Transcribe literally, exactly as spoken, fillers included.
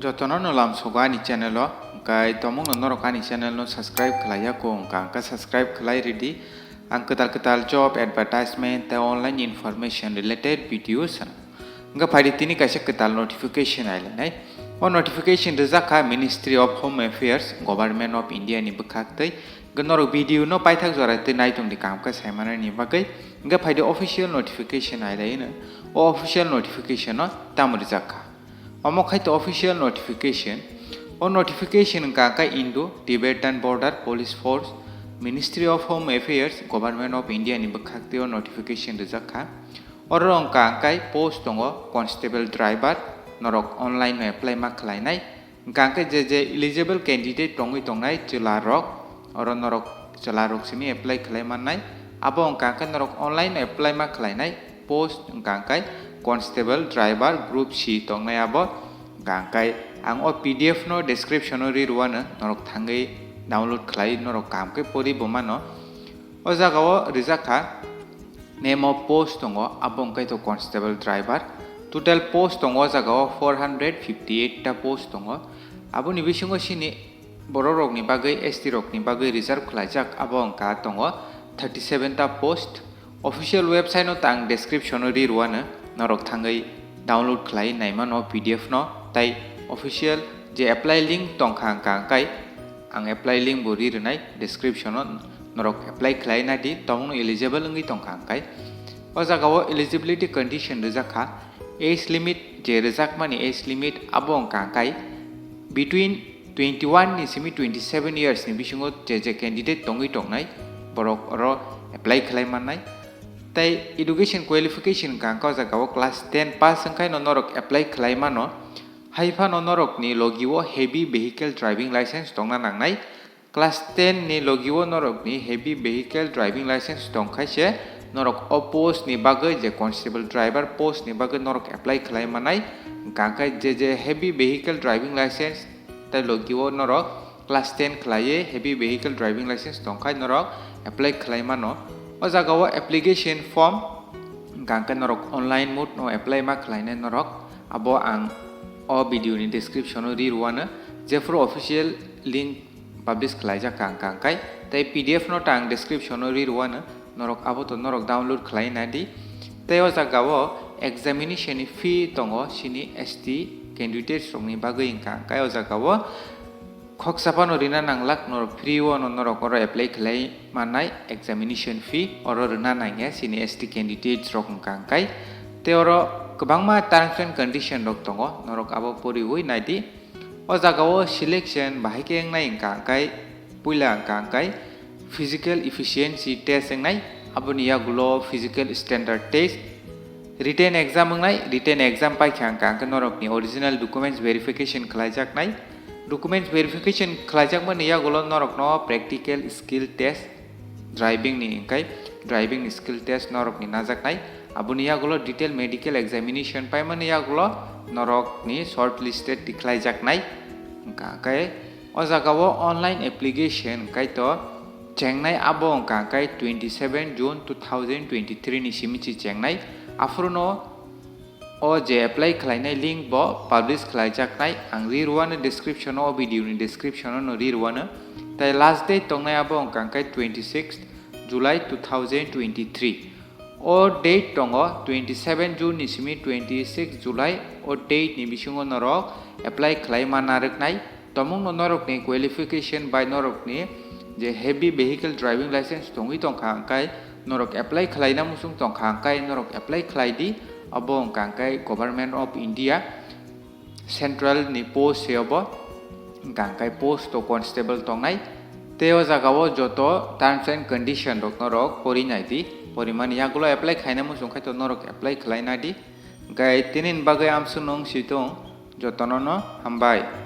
Jotono no lamsogo ani channel o, hwnkhe tomungno norok ani channel no subscribe khlai ya kho wngkha, hwnkhe subscribe khlai ridi. Ang kwtal kwtal job advertisement tei online information related video sano. Hwnkhe phaidi tini kaisa kwtal notification ailainai. O notification rijak kha Ministry of Home Affairs, Government of India ni bwkhak twi. Hwnkhe norok video no paithak jora twi naitung di kaham khe saimanani bagwi. Hwnkhe phaidi official notification ailaino. O official notification no tamo rijak kha. Omo khai to official notification. O notification wngkha khe Indo Tibetan Border Police Force, Ministry of Home Affairs, Government of India ni bwkhak twi o notification rijak kha. Oro wngkha khe post tongo constable driver, norok online no apply ma khlainai. Wngkha khe je je eligible candidate tongwi tongnai chwla rok, oro norok chwla rok simi apply khlai mannai. Abo wngkha khe norok online no apply ma khlainai. Post wngkha khe constable driver group C tongnai abo. Wngkha khe ang o P D F no description o ri rwano, norok thangwi download khlai norok kaham khe pori bo mano. O jaga o rijak kha name of post tongo, abo wngkha to constable driver. Total post tongo o jaga o four hundred fifty eight ta post tongo. Aboni bisingo sini borok rokni bagwi, S T rokni bagwi reserve khlaijak, abo wngkha tongo thirty seven ta post. Official website no tang description o ri rwano, norok thangwi download khlai naimano P D F no, tai official je apply link tongkha wngkha khe ang apply link bo ri rwnai description o, norok apply khlai na di, tomungno eligible wngwi tongkha wngkhe. O jaga o eligibility condition rijak kha, age limit je rijakmani age limit abo wngkha khe between twenty one ni simi twenty seven years ni bisingo je je candidate tongwi tongnai borok oro apply khlai mannai. Tei education qualification wngkha khe o jaga o class ten pass wngkhaino norok apply khlai mano. Hai phano norokni logi o heavy vehicle driving license tongna nangnai. Class ten ni logi o norokni heavy vehicle driving license tongkha se norok o post ni bagwi, je constable driver post ni bagwi norok apply khlai manai. Wngkha khe je je heavy vehicle driving license tei logi o norok class ten khlaiwi heavy vehicle driving license tongkha norok apply khlai mano. O jaga o application form wngkha khe norok online mode no apply ma khlainai norok. Abo ang o video ni description o ri rwano, jephru official link publish khlaijak kha wngkha khe, tei P D F no ta ang description o ri rwano, norok abo to norok download khlai na di. Tei o jaga o examination ni fee tongo sini S T candidates rokni bagwi wngkha khe, o jaga o khoksa phano rina nanglak, norok free o no norok oro apply khlai mannai, examination fee oro rina nangya sini S T candidates rok wngkha khe. Tei oro kwbangma terms and condition rok tongo, norok abo poriwi nai di. O jaga o selection bahai khe wngnai wngkha khe, puila wngkha khe physical efficiency test wngnai, aboni yagulo physical standard test, written exam wngnai, written exam paikha wngkha khe norokni original documents verification khlaijaknai. Documents verification khlaijakmani yagulo norokno practical skill test, driving ni wngkha, driving ni skill test norokni najaknai. Aboni yagulo detail medical examination paimani yagulo norokni shortlisted tikhlaijaknai. Wngkha khe o jaga o online application wngkha to chengnai, abo wngkha khe twenty seven June two thousand twenty three ni simi se chengnai. Aphuru no o je apply khlainai link bo publish khlaijaknai, ang ri rwano description o, o video ni description o no ri rwano. Tai last date tongnai abo wngkha khe twenty sixth July two thousand twenty three. O date tongo twenty seven June ni simi twenty six July, o date ni bisingo norok apply khlai ma narwknai. Tomungno norokni qualification bai norokni je heavy vehicle driving license tongwi tongkha hwnkhe norok apply khlaina muchung tongkha hwnkhe norok apply khlai di, abo wngkha hwnkhe Government of India Central ni post se obo, wngkha hwnkhe post to constable tongnai. Tei o jaga o joto terms and condition rok norok pori nai di, porimani yagulo apply khlaina muchung khai to norok apply khlai nai di. Hwnkhe tini ni bagwi amsuk nung si tong, jotono no hambai.